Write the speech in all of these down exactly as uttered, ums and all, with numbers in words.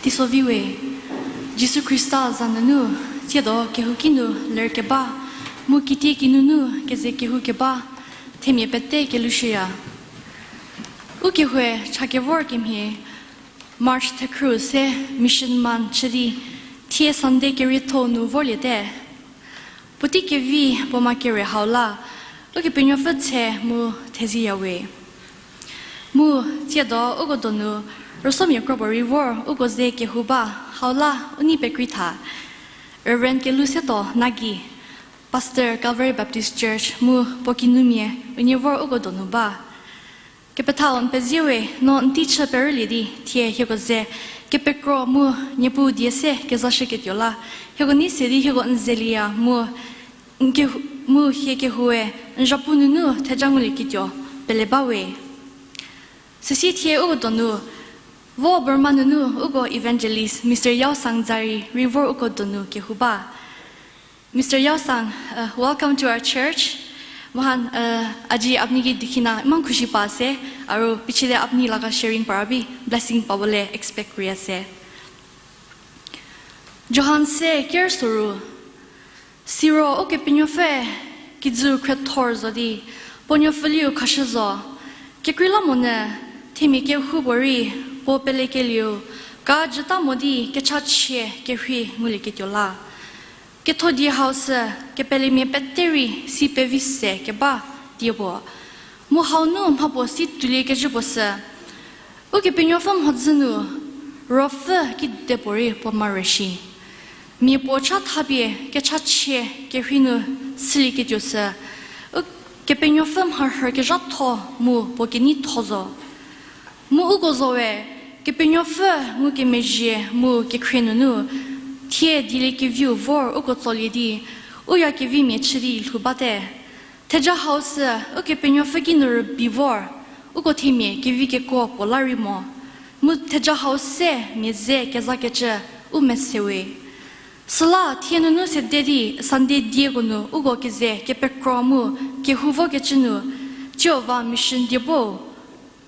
Teisovi we, Jisu Khrista za nunu, tsiedo kehouki nu lerkeba, mu kitiekinu nu keze kehou keba, themia pete kelushüya. Ukehoue cha kevor kemhie, March thekhrü se Mission Month chü di, thie Sunday kerietho nu vorliete. Puotei kevi puo ma kere hau la, Ukepenuopfü tshe mu thezieya we. Mu, tsiedo uko donu, rüsomia kropuo rei vor uko ze kehou ba, hau la u nei pekreitha. Reverend Kelusetuo Nagi, Pastor Calvary Baptist Church mu puo kinumia unie vor uko donu ba. Kepethau n pezie we, no n tei chü perülie di, thie hieko ze kepekro mu Niepuu die se kezashüketuo la, hieko nei se di hieko n zelieya mu, n kehou, mu hie kehoue n zhapu nunu theja ngulieketuo pele ba we. Süsie thie uko donu, vo Burma nunu uko evangelist Mister Yaosang Zari rei vor uko donu kehou ba. Mister Yaosang, uh, welcome to our church. Mohan, uh, aji apni ki dikhina imang khushi pa se, aru pichide apni laga sharing para bi blessing pa bole expect kria se. Johan se ker soru, siro Ukepenuopfü kijü khriethor zo di, puo nuopfüliu khashü zo. Kekreilamonyü, themia kehoupuorei, puo pelekelieu, ka jüta mo di kechachie kerhei ngulieketuo la. Kethodie hau sü, kepelemia pete rei si pevi se keba die puo. Mu haunu mhapuo si tuoliekecü puo sü, Ukepenuopfü mhodzü nu, ruopfü kidepuorei puo mare shi. Mia puo cha thapie kechachie kerhei nu sülieketuo sü, Ukepenuopfü mharhü kezhatho mu puo keneitho zo. Mu uko zowe, Kepenuopfü ngukemezhie mu kekhrie nunu, thie dieliekeviu vor uko tsolie di, u ya kevimia chü di lhou bate. Theja hau sü, Ukepenuopfü kinu rübei vor, uko themia kevi kekuo puo la rei mo. Mu theja hau se mia ze kezakecü u mesewe. Süla thie nunu sede di Sunday dieko nu uko keze kepekro mu kehou vokecü nu, Jihova mission die bo,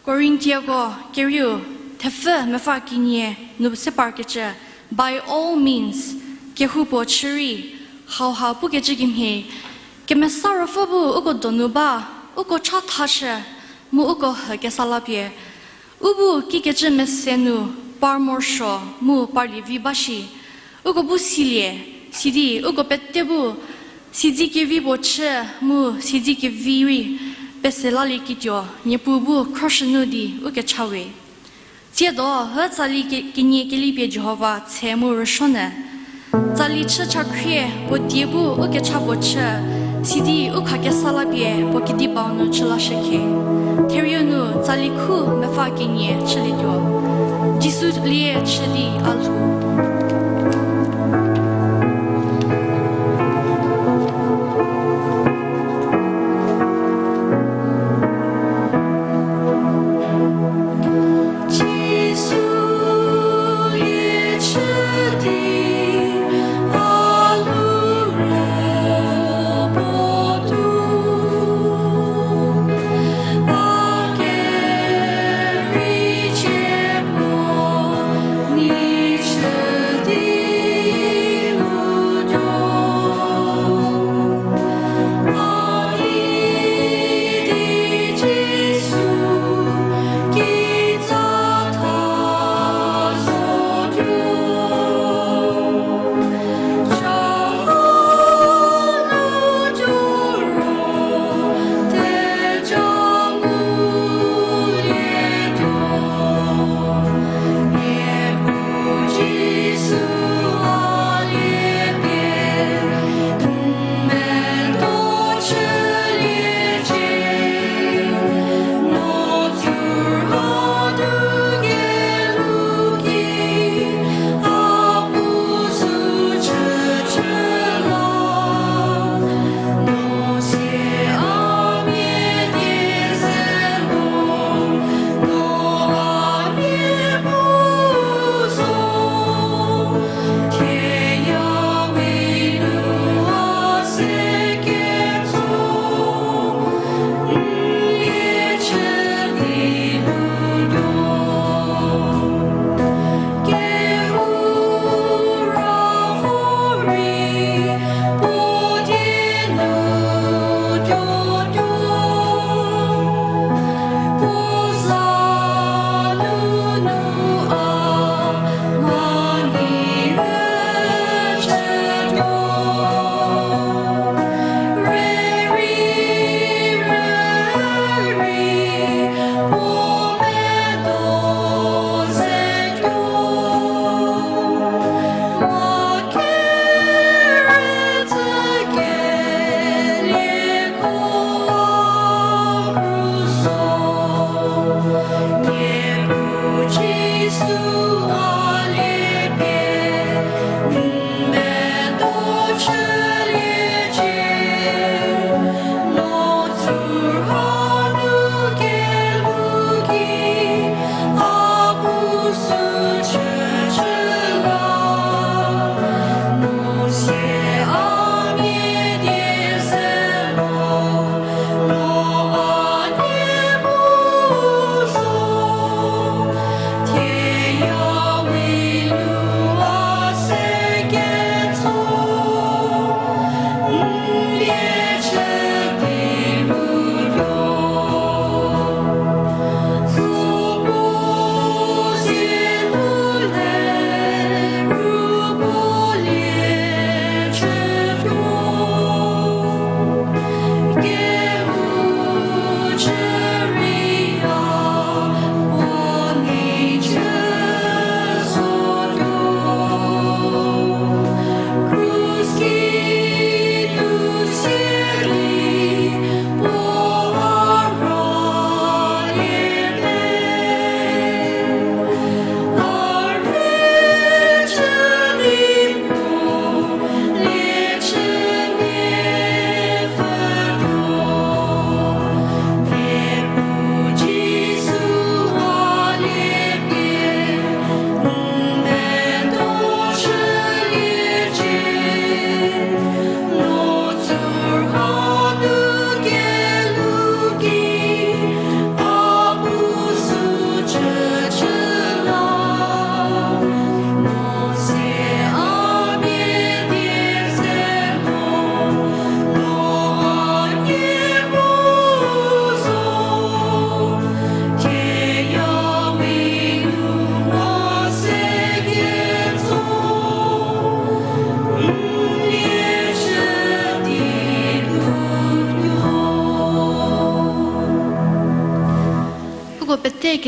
Korintiako kerieu thepfü mepfü kenie nu se parkecü, by all means, kehoupuo chü rei, hauha pukecü kemhie, Kemesa Ruopfü bu uko donu ba, uko cha thashü, mu uko hü kesa lapie. U bu kikecü mese nu par morosuo mu parlie vi ba shi. Uko bu silie, sidi uko pete bu siedze kevi puo chü mu siedze kevi rei pese lalieketuo Niepuu bu khroshü nu di ukecha we. Tsiedo hü tsali ke-, kenie kelipie Jihova tshe mu rüsuonyü. Tsali chü chakhrie puo die bu ukecha puo chü, sidi u khakesa lapie puo kedi bau nu chü lashükhe. Therieu nu tsali khu mepfü kenie chülietuo. Jisu lie chü di a lhou.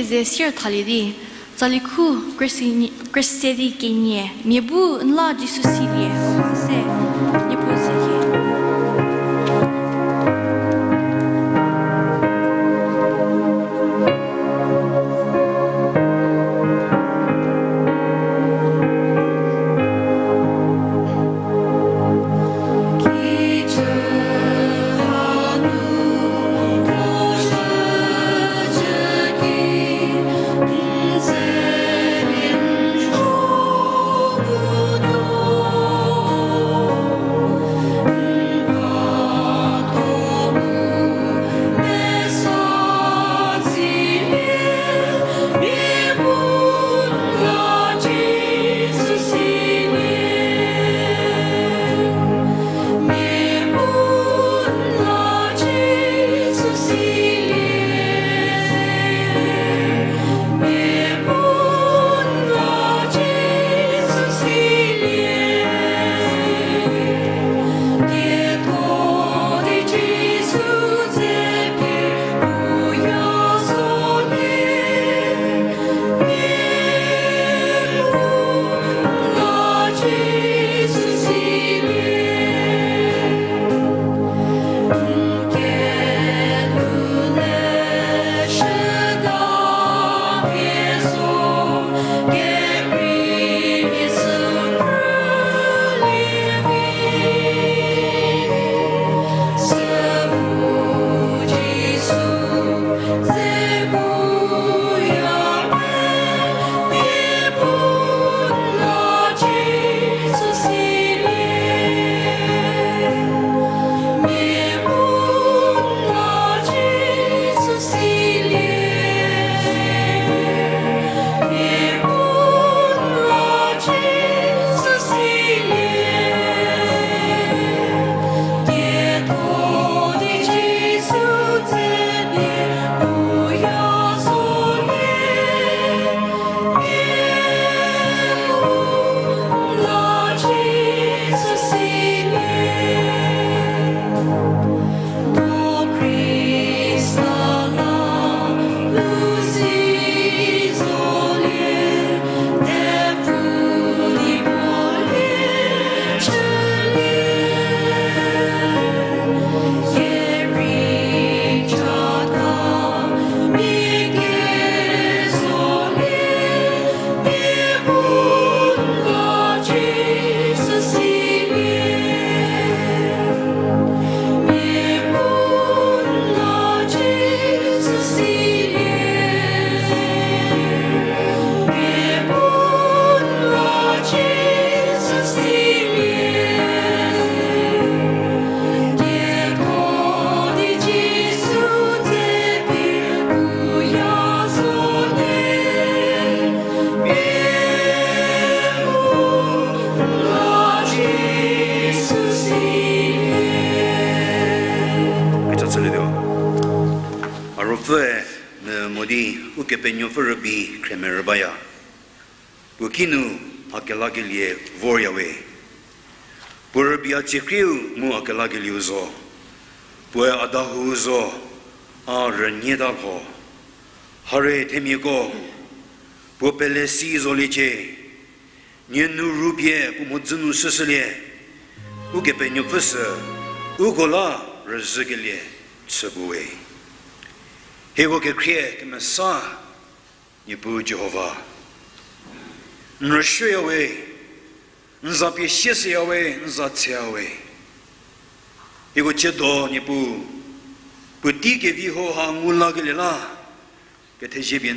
ze sier thalie di, tsali khu krüse di kenie, mia bu n la Jisu silie, o ha se, Niepuu zelie. A Ruopfüe, n mo di Ukepenuopfü rübei khremerü baya. Puo kinu a kelakelie vorya we. Puo rübei a tsiekrieu mu a kelakelieu zo. Puoe a dahou zo, a rünyieta lho. Hare themiako, puo pele si zoliecie. Nie nu rupie puo mhodzü nu shüshülie. Ukepenuopfü sü uko la rüzhükelie chü puo we. Hieko kekhrie kemesa, Niepuu Jihova, n rüshüya we, n za pie sie shüya we, n za tsheya we. Hieko tsiedo Niepuu, puotei kevi hau ha ngu lakelie la, kethezie pie